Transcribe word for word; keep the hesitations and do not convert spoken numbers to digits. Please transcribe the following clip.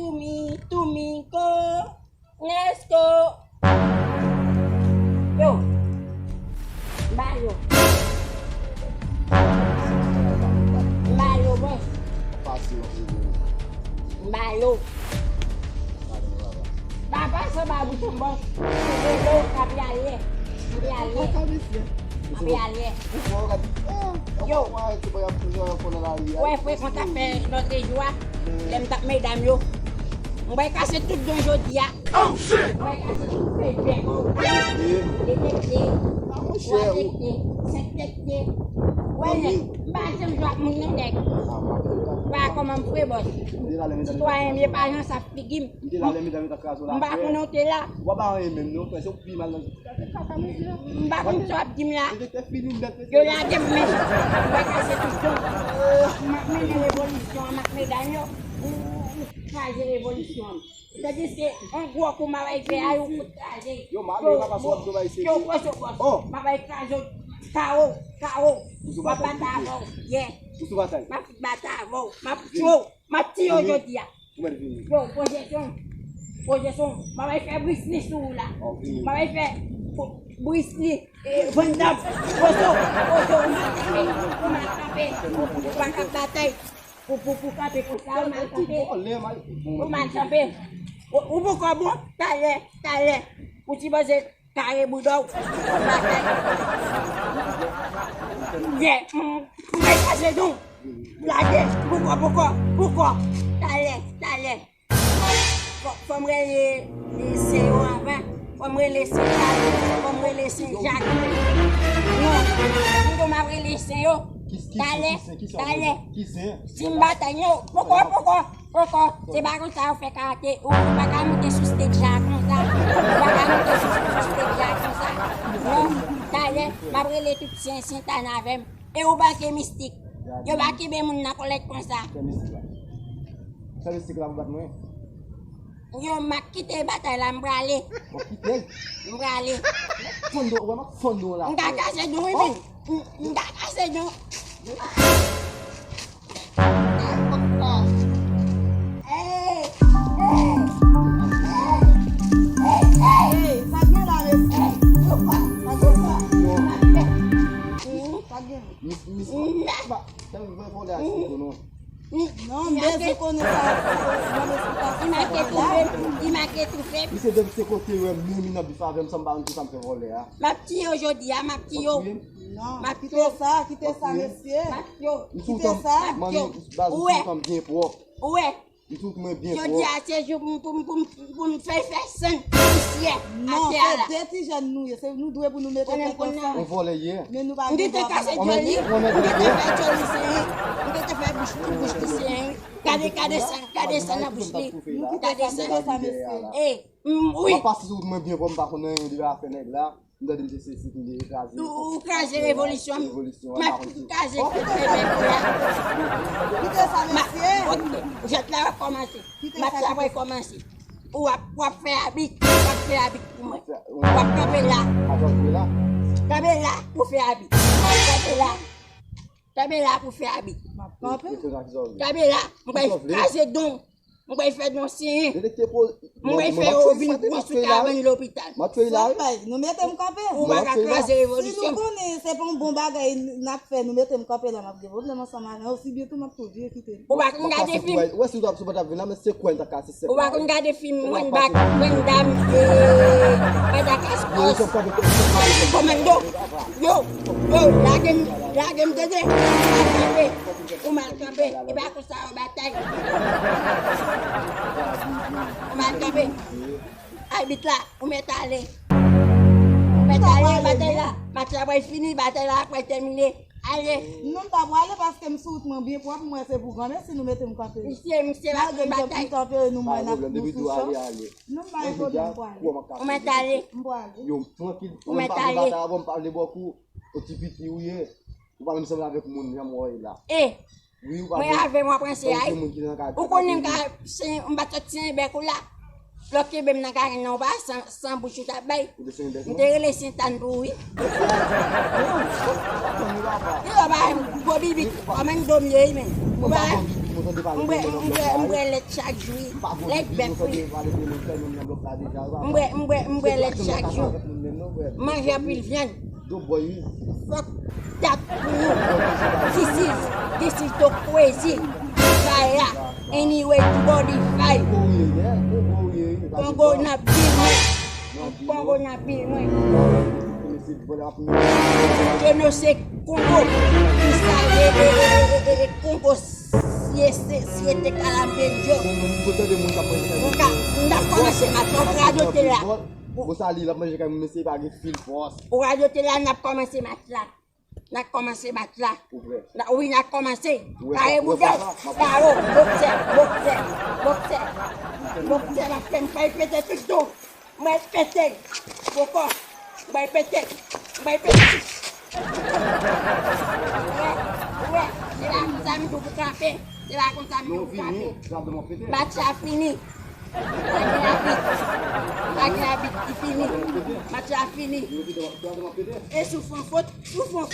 Tumi, Tumiko, Nesko. Yo. M ba yo. M ba yo, bòs. M ba yo. Ba pase ba bouch an bòs. Yo, kapi alye. Kapi alye. Kapi alye. Yo. Wè frekan t ap fè lòt jou a, lè m t ap medam yo. Mwen kase tout don jodi a. Mwen kase tout fèy pye. De tèt pye, twa tèt pye, senk tèt pye. Wè nèg, m pa janm jwe ak moun non nèg. Pa kòman m fre bòs. Sitwayen m ye pa jan sa figi m. M pa konnen w te la. Ou pa ba anyen menm non, frè, se ou k pi mal nan M pa konn sa w ap di m la. Yo lage m men. Mwen kase tout don. M ap mennen revolisyon an, m ap mennen yo. Ou, ou, ou kraze revolisyon an. Tandiske yon gwo kou m ap al fè a, yon kout kraze. Yo, m ale, papa, sou ap travay serye. Yo, pwoche bòs. M ap al kraze w. Kawo, kawo. M ap bat avè w. Yeah. M ap bat avè w. M ap tchwe w. M ap tiye w jodi a. Ou mèt vini. Yo, pwojeksyon. Pwojeksyon. M ap al fè Bruce Lee sou ou la. M ap al fè Bruce Lee, eh, Van Damme. Kozo, kozo, ou mal kanpe. Ou mal kanpe. Ou pa ka batay. Pou, pou, pou kanpe konsa, ou mal kanpe. Ou mal kanpe. Ou, ou poko bon, talè, talè. Ou sipoze kare bouda w. Batay. Yeah, m, m bay kraze don. Lage, poko, poko, poko. Talè, talè. Fò, fò m rele, eh, Sen yo anvan. Fò m rele Sen Jal. Fò m rele Sen Jak. Non, m di w m ap rele Sen yo. Talè, talè. Si m batay yo, poko, poko, poko. Se pa konsa yo fè karate. Ou pa ka moute sou stage a konsa. Ou pa ka moute sou, sou stage a konsa. Non, talè, m ap rele tout Sen, Sen Tan avè m. E ou manke mistik. Yo pa kenbe moun nan kòlèt konsa. Fè mistik la. Fè mistik la pou bat mwen. Yo, m ap kite batay la, m prale. W ap kite l? M prale. Fann do, wè m ap fann do la. M ka kase do wi, men. M, m ka kase do. Hey, hey, hey, hey, hey, sa gen la, mesye? Sa gen la. Sa gen. Mis, mis, pa, pa, pa vòlè a ti tou non. Non, m bezwen konnen sa, sa, sa, sa, sa, sa, sa, sa. Li make toufe m, li make toufe m. Misye depi se kote yo wè m, menm li nan bif avè m, san m pa konn kisa m fè vòlè a. M ap tiye w jodi a, m ap tiye w. W ap tiye m? Non, kite sa, kite sa, mesye. M ap tiye w. Kite sa. M sou tan, m sou tan byen pwòp. Ou wè? M sot mwen byen fò. Jodi a se jou pou m, pou m, pou m, pou m fè, fè san, pousyè atè a la. Non, se de ti jèn nou ye, se nou dwe pou nou mete tèt ansanm. On vòlè yè. Men nou pa gen dwa pou nou. M te kase dyòl li, m te fè dyòl li senyen, m te fè bouch, bouch li senyen. Gade, gade san, gade san nan bouch li. Gade san. E, m, wi. M ap pase sou wout mwen byen fò, m pa konn anyen de afè nèg la. M tande m te se, se pou li kraze. Ou, ou kraze revolisyon. Revolisyon an, m ap kraze tout fèy bèk ou la. Kite sa, mesye. Ok, jwèt la w ap kòmanse. Match la pral kòmanse. Ou ap, w ap fè abit, w ap fè abit pou mwen. W ap kanpe la. Kanpe la pou fè abit. Kanpe la. Kanpe la pou fè abit. Kanpe la. Mwen pral kraze don. Mwen pral fè non senyen. Mwen pral fè yo vin gwo sou kabann lopital. Sa bay, nou mete m kanpe. Ou pa ka kraze revolisyon. Si nou konnen se pa yon bon bagay n ap fè, nou mete m kanpe la, m ap gen pwoblèm ansanm avè w. Si byen tou, m ap tou vye kite nou. Ou pa konn gade fim. Ou wè si w t ap sou pòt ap vin la, men se kwè n ta kase sèk la. Ou pa konn gade fim One Back, One Dam, eh, Madagascar, Komando. Yo, yo, lage m, lage m tande. Ou mal kanpe. E pa konsa yo batay. Ou mal kanpe. Abit la, ou mèt ale. Ou mèt ale, batay la. Match la pral fini, batay la pral tèmine. Ale. Non, m pa pral ale paske m sou wout mwen byen pwòp, m wè se pou granmesi nou mete m kanpe. Misye, misye pa konn batay. Malgre m te kanpe, nou mwen n ap nou sou chòk. Non, m pa gen pwoblèm, m pral ale. Ou mèt ale. M pral ale. Yo, trankil. Ou mèt ale. Ou pa vle batay avè m, m pa vle bò kou. Ou ti piti ou ye. Ou pa menm sanble avèk moun, jan m wè w ye la. E, wi, ou pa mwen avè m w ap ranse a wi. Ou konnen m ka, se, m pa t sot senyen bèk ou la. Lè w kenbe m nan karenn nan, ou pa san, san bouch ou t ap bay. Ou te senyen bèk mwen? M te rele Sentan pou ou wi. Ou pa gwo bibit, kòman do m ye wi men. Ou pa M bwè, m bwè, m bwè lèt chak jou, wi. Lèt bèf, wi. M bwè, m bwè, m bwè lèt chak jou. M manje anpil vyann. Fuck that pou nou. This is, this is the crazy. Fire. Anyway, body fire. Kongo nan bil mwen. Kongo nan bil mwen. Yo nou se Kongo. Ki sa ye, e, e, e, e, e, Kongo. Si e se, si e te kalambenjo. Mwen ka, n ap kòmanse match la. Ou radote la. Ou radote la, n ap kòmanse match la. N ap kòmanse match la. N ap, wi, n ap kòmanse. Pare boudè. Paro, boksè, boksè, boksè. Boksè, m ap fè m fè pete tout tou. Mwen pete. Poko. Mwen pete. Mwen pete. Wè, wè. Se la konsa m di w pou kanpe. Se la konsa m di w pou kanpe. Match la fini. Pa gen abit. Pa gen abit. Li fini. Match la fini. E sou fon fot. Sou fon fot.